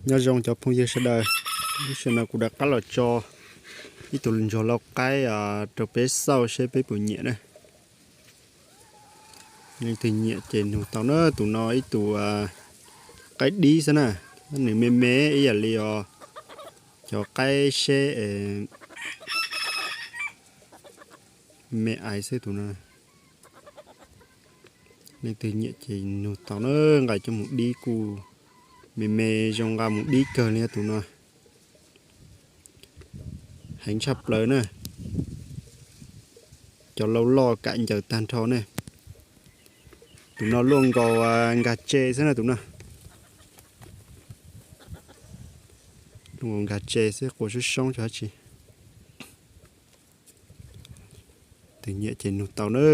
Nyob zoo cov phooj ywg sawv daws, lub sij hawm no kuv rov qab los tso ib tug ntsuag lau qaib rau peb xauj seb peb puas nyiam na. Leej twg nyiam ces nug tau na, tus no ib tug qaib dib xwb na, nws me me ib yam li os cov qaib seb me ais xwb tus no. Leej twg nyiam ces nug tau na, nqa coj mus dib kuj me me zoo nqa mus dib kawg li tus no. Heev tshaj plaws na, cov lau loj kam ncaws tag nrho ne. Tus no luaj nkaus nkag tse xwb na tus no. Luaj nkaus nkag tse xwb, quas soob soob tsis. Twg nyiam ces nug tau na.